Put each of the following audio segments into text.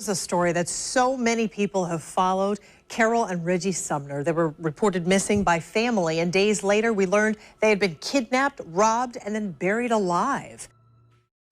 Is a story that so many people have followed. Carol and Reggie Sumner. They were reported missing by family, and days later we learned they had been kidnapped, robbed, and then buried alive.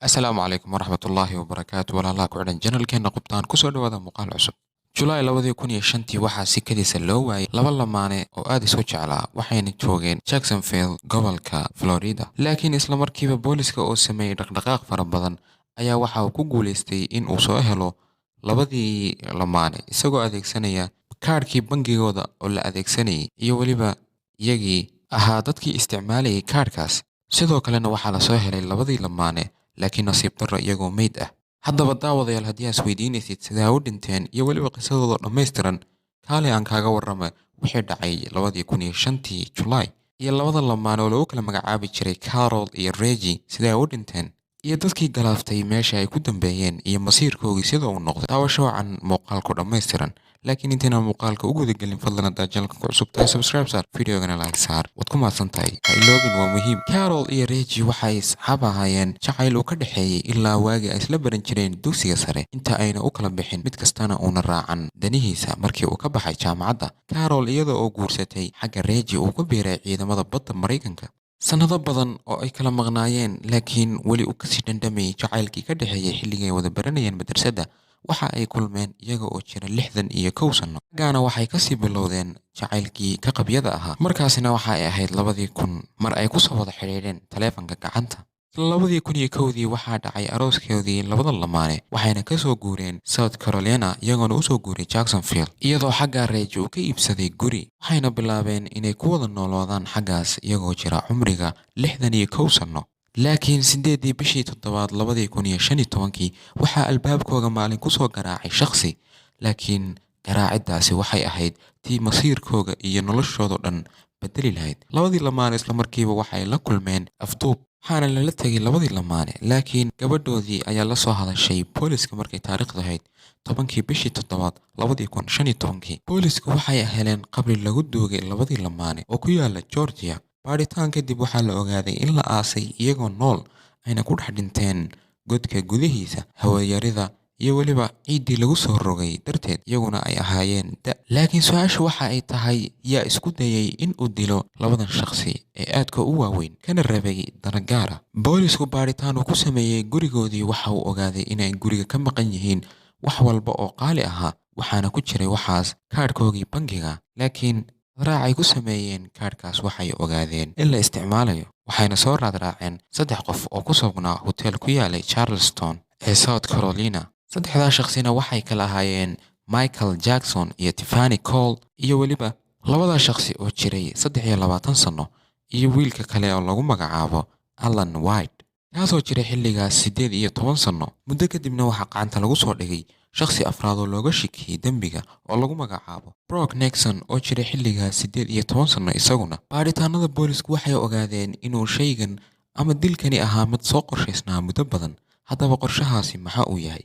Asalaamu calaykum waraxmatullaahi wabarakaatu. Walaalaha ku xidhan channelkeena Qubtaan, kusoo dhawaada muuqaal cusub. Julaay 2005-tii waxaa si kadisa loo waayay laba lamaane oo aad isu jeclaa, waxayna joogeen Jacksonville, gobolka Florida. Laakiin isla markiiba booliska oo sameeyey dhaqdhaqaaq fara badan ayaa waxa uu ku guulaystay in uu soo helo labadii lamaane, isagoo adeegsanaya kaadhkii bangigooda oo la adeegsanayay iyo weliba iyagii ahaa dadkii isticmaalayay kaadhkaas. Sidoo kalena waxaa lasoo helay labadii lamaane, laakiin nasiib darro iyagoo meyd ah. Haddaba daawadayaal, haddii aad isweydiinaysid sidaa u dhinteen iyo weliba qisadooda dhammaystiran, kaale aan kaaga warrama wixii dhacay 2005-tii Julaay iyo labada lamaane oo lagu kala magacaabi jiray Carol iyo Reggie, sidaa u dhinteen iyo dadkii galaaftay meesha ay ku dambeeyeen iyo masiirkoogii sida uu noqday. Daawasho wacan muuqaalku dhammaystiran. Laakiin intaynaan muuqaalka u gudagelin, fadlan haddaad channelka ku cusub tahay, subscribe saar, videogana like saar, waad ku mahadsan tahay. Ha iloobin, waa muhiim. Carol iyo Reggie waxay asxaab ahaayeen, jacayl uu ka dhexeeyey ilaa waagii ay isla baran jireen dugsiga sare, inta ayna u kala bixin, mid kastana uuna raacan danihiisa markii uu ka baxay jaamacadda. Carol iyada oo guursatay, xagga Reggie uu ku biiray ciidamada badda Maraykanka. Sannado badan oo ay kala maqnaayeen, laakiin weli uu kasii dhandhamayay jacaylkii ka dhexeeyey xilligii ay wada baranayeen madrasadda, waxa ay kulmeen iyaga oo jira 61 sanno. Xaggaana waxay kasii bilowdeen jacaylkii ka qabyada ahaa. Markaasina waxa ay ahayd 2000 mar ay kusoo wada xidhiidheen taleefanka gacanta. Isla 2001-dii waxaa dhacay arooskeodii labada lamaane, waxayna kasoo guureen South Carolina, iyagoona usoo guuray Jacksonville, iyadoo xaggaa Reggie uu ka iibsaday guri. Waxayna bilaabeen inay ku wada nooloodaan xaggaas iyagoo jira cumriga 61 sanno. Laakiin 8-dii bishii toddobaad 2015-kii waxaa albaabkooga maalin kusoo garaacay shakhsi, laakiin garaaciddaasi waxay ahayd tii masiirkooga iyo noloshooda dhan bedeli lahayd. Labadii lamaane isla markiiba waxay la kulmeen afduub, waxaana lala tegay labadii lamaane. Laakiin gabadhoodii ayaa la soo hadashay booliska markay taariikhdu ahayd 10-kii bishii toddobaad 2015-kii. Boolisku waxay heleen qabri lagu duugay labadii lamaane oo ku yaala Georgia. Baadhitaan kadib waxaa la ogaaday in la aasay iyagoo nool, ayna ku dhex dhinteen godka gudihiisa hawayarida iyo weliba ciiddii lagu soo rogay darteed, iyaguna ay ahaayeen da. Laakiin su-aashu waxa ay tahay, yaa isku dayay in uu dilo labadan shakhsi ee aadka u waaweyn kana rabay dana gaara? Boolisku baadhitaan uu ku sameeyey gurigoodii waxa uu ogaaday inay guriga ka maqan yihiin wax walba oo qaali ahaa, waxaana ku jiray waxaas kaadhkoogii bangiga. Laakiin raac ay ku sameeyeen kaadhkaas waxay ogaadeen in la isticmaalayo, waxayna soo raadraaceen saddex qof oo ku sugnaa hotel ku yaalay Charleston ee South Carolina. Saddexdaa shakhsina waxay kala ahaayeen Michael Jackson iyo Tiffany Cole iyo weliba labadaa shakhsi oo jiray 23 sanno iyo wiilka kale oo lagu magacaabo Alan White, kaasoo jiray xilligaas 18 sanno. Muddo kadibna waxaa gacanta lagu soo dhigay shakhsi afraad oo looga shikiyey dembiga oo lagu magacaabo Brock Nixon, oo jiray xilligaas 18 sanno isaguna. Baadhitaanada boolisku waxay ogaadeen inuu shaygan ama dilkani ahaa mid soo qorshaysnaa muddo badan. Haddaba qorshahaasi maxaa uu yahay?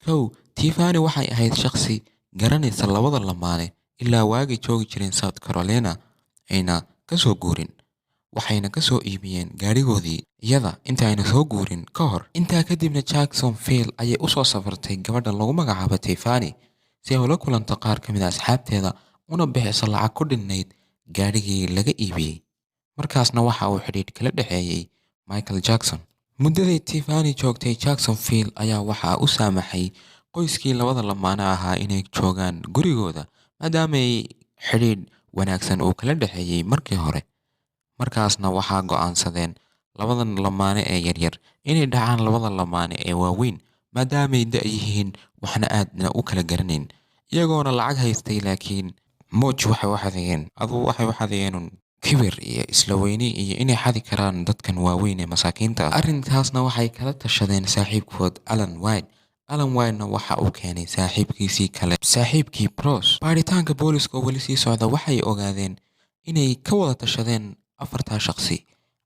Kow, Tiffany waxay ahayd shakhsi garanaysa labada lamaane ilaa waagay joogi jireen South Carolina ayna ka soo guurin, waxayna ka soo iibiyeen gaadhigoodii iyada inta ayna soo guurin ka hor. Intaa kadibna Jacksonville ayay usoo safartay gabadha lagu magacaabo Tiffany si ay ula kulanto qaar ka mid a asxaabteeda, una bixiso lacag ku dhinnayd gaadhigii laga iibiyey. Markaasna waxa uu xidhiidh kala dhexeeyey Michael Jackson. Muddaday Tiffany joogtay Jacksonville ayaa waxaa u saamaxay qoyskii labada lamaane ahaa inay joogaan gurigooda, maadaamay xidhiidh wanaagsan uu kala dhexeeyey markii hore. Markaasna waxaa go'aansadeen labadan lamaane ee yaryar inay dhacaan labada lamaane ee waaweyn, maadaamay da' yihiin, waxna aadna u kala garanayn, iyagoona lacag haystay. Laakiin mooj waxay u xadayeen, aduu waxay u xadayeen kibir iyo isla weyni iyo inay xadi karaan dadkan waaweyn ee masaakiinta ah. Arrintaasna waxay kala tashadeen saaxiibkood Alan White. Alan Whitena waxa uu keenay saaxiibkiisii kale, saaxiibkii Bros. Baaritaanka booliska oo weli sii socda, waxay ogaadeen inay ka wada tashadeen afartaa shaqsi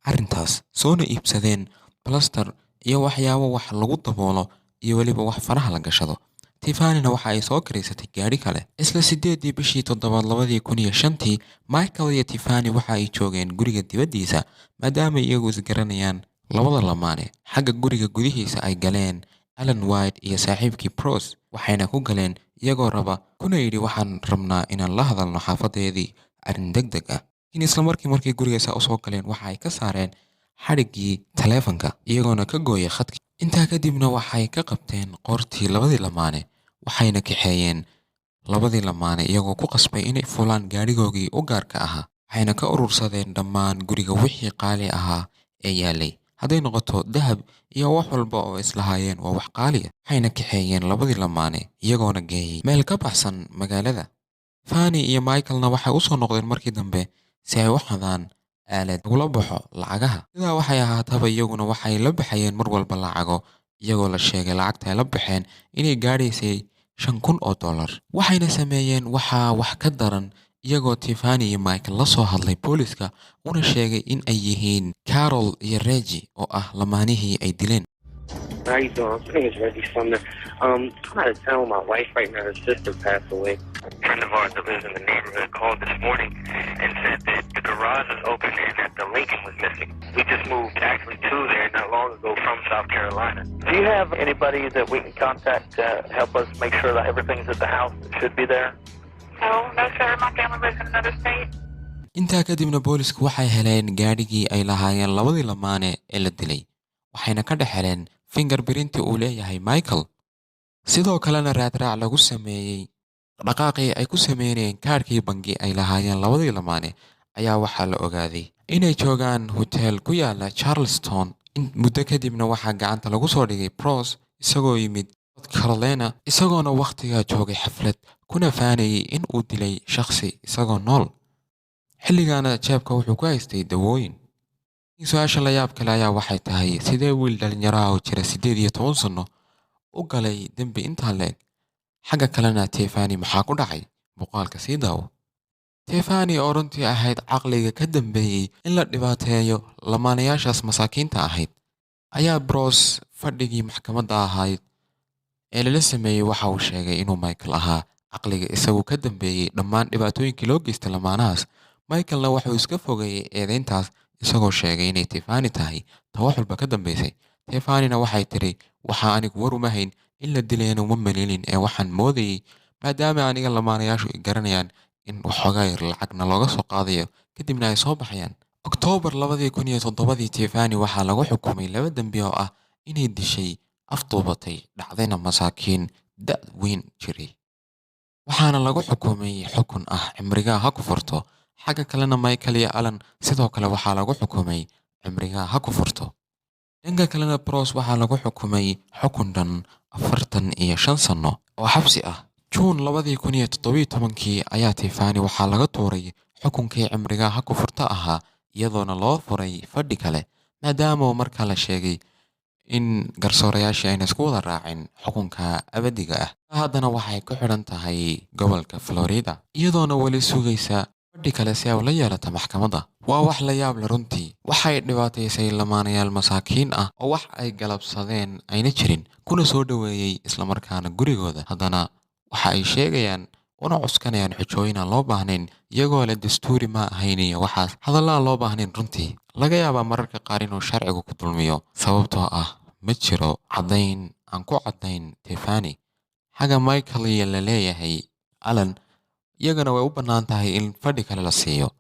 arrintaas, soona iibsadeen plaster iyo waxyaabo wax lagu daboolo iyo weliba wax faraha la gashado. Tifanina waxa ay soo karaysatay gaadhi kale. Isla 8-dii bishii toddobaad 2005-tii, Michael iyo Tiffany waxa ay joogeen guriga dibaddiisa, maadaama iyagu isgaranayaan labada lamaane, xagga guriga gudihiisa ay galeen. Allan White iyo saaxiibkii Bruce, waxayna ku galeen iyagoo raba, kuna yidhi, "Waxaan rabnaa inaan la hadalno xaafadeedii arrin deg deg ah." Laakiin isla markii markay gurigaasa usoo galeen, waxa ay ka saareen xadhiggii taleefanka, iyagoona ka gooyay khadkii. Intaa kadibna waxay ka qabteen qoortii labadii lamaane, waxayna kaxeeyeen labadii lamaane, iyagoo ku qasbay inay fulaan gaadhigoogii u gaarka ahaa. Waxayna ka urursadeen dhammaan guriga wixii qaali ahaa ee yaalay, hadday noqoto dahab iyo wax walba oo islahaayeen waa wax qaali ah. Waxayna kaxeeyeen labadii lamaane, iyagoona geeyey meel ka baxsan magaalada. Fani iyo Michaelna waxay usoo noqdeen markii dambe si ay u xadaan aalad lagula baxo lacagaha. Sidaa waxay ahaataba, iyaguna waxay la baxayeen mar walba lacago, iyagoo la sheegay lacagta ay la baxeen inay gaadhaysay $5,000. Waxayna sameeyeen waxaa wax ka daran, iyagoo Tiffany iyo Michael la soo hadlay booliska, una sheegay in ay yihiin Carol iyo Reggie oo ah lamaanihii ay dileen. How you doing? My name is Reggie Sumner. I'm out of town with my wife right now. Her sister passed away. A friend of ours that lives in the neighborhood called this morning and said that the garage was open and that the Lincoln was missing. We just moved actually to there not long ago from South Carolina. Do you have anybody that we can contact to help us make sure that everything's at the house that should be there? No, sir. My family lives in another state. Intaa kadibna boolisku waxay heleen gaadhigii ay lahaayeen labadii lamaane ee la dilay, waxayna ka dhex heleen fingerprinti uu leeyahay Michael. Sidoo kalena raadraac lagu sameeyey dhaqaaqii ay ku sameynayeen kaadhkii bangi ay lahaayeen labadii lamaane ayaa waxaa la ogaaday inay joogaan hotel ku yaala Charleston. Muddo kadibna waxaa gacanta lagu soo dhigay Bruce, isagoo yimid North Carolina, isagoona wakhtigaa joogay xaflad, kuna faanayay in uu dilay shakhsi isagoo nool. Xilligaana jeebka wuxuu ku haystay dawooyin. Su-aasha la yaab kale ayaa waxay tahay, sidee wiil dhalinyaraha oo jira 18 sano u galay dembi intaa leeg? Xagga kalena Tiffany maxaa ku dhacay? Muuqaalka sii daawo. Tiffany oo runtii ahayd caqliga ka dambeeyey in la dhibaateeyo lamaanayaashaas masaakiinta ahayd, ayaa Bruce fadhigii maxkamadda ahayd ee lala sameeyey waxa uu sheegay inuu Michael ahaa caqliga isagu ka dambeeyey dhammaan dhibaatooyinkii loo geystay lamaanahaas. Michaelna wuxuu iska fogeeyey eedeyntaas, isagoo sheegay inay Tiffany tahay ta wax walba ka dambeysay. Tiffanyna waxay tiri, "Waxaa anigu war uma hayn, in la dilayana uma malinin, ee waxaan moodayey maadaama aniga lamaanayaashu ay garanayaan in waxoogaa yar lacagna looga soo qaadayo, kadibna ay soo baxayaan." Oktoobar 2007-dii Tiffany waxaa lagu xukumay laba dembi oo ah inay dishay, afduubatay, dhacdayna masaakiin da' weyn jiray, waxaana lagu xukumay xukun ah cimrigaa ha ku furto. Xagga kalena Michael iyo Allan sidoo kale waxaa lagu xukumay cimrigaa ha ku furto. Dhanka kalena Bruce waxaa lagu xukumay xukun dhan 45 sano oo xabsi ah. Juun 2017-kii ayaa Tiffany waxaa laga tuuray xukunkii cimrigaa ha ku furto ahaa, iyadoona loo furay fadhi kale, maadaama uu markaa la sheegay in garsoorayaashii ayna isku wada raacin xukunka abadiga ah. Haddana waxay ku xidhan tahay gobolka Florida, iyadoona weli sugaysa fadhi kale si ay ula yeelato maxkamadda. Waa wax la yaab leh runtii. Waxay dhibaataysay lamaanayaal masaakiin ah oo wax ay galabsadeen ayna jirin, kuna soo dhoweeyey islamarkaana gurigooda. Haddana waxa ay sheegayaan una cuskanayaan xujooyin aan loo baahnayn, iyagoo leh dastuuri ma ahayn iyo waxaas hadalla aan loo baahnayn. Runtii laga yaabaa mararka qaar inuu sharcigu ku dulmiyo, sababtoo ah ma jiro caddayn aan ku caddayn Tiffany. Xagga Michael iyo la leeyahay Allan, iyagana way u bannaan tahay in fadhi kale la siiyo,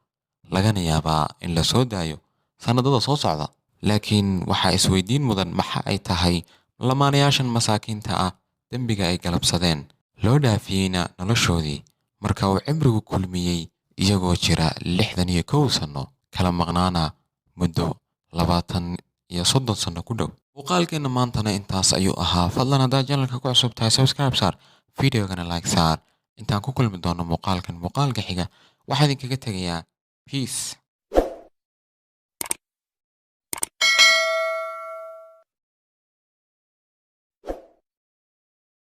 lagana yaabaa in la soo daayo sannadada soo socda. Laakiin waxaa isweydiin mudan, maxa ay tahay lamaanayaashan masaakiinta ah dembiga ay galabsadeen loo dhaafiyeyna noloshoodii marka uu cimrigu kulmiyey, iyagoo jira 61 sanno, kala maqnaana muddo 20 iyo 30 sanno ku dhow? Muuqaalkeenna maantana intaas ayuu ahaa. Fadlan haddaad channelka ku cusub tahay, subscribe saar, videogana like saar. Intaan ku kulmi doono muuqaalkan muuqaalka xiga, waxaa idinkaga tegayaa peace.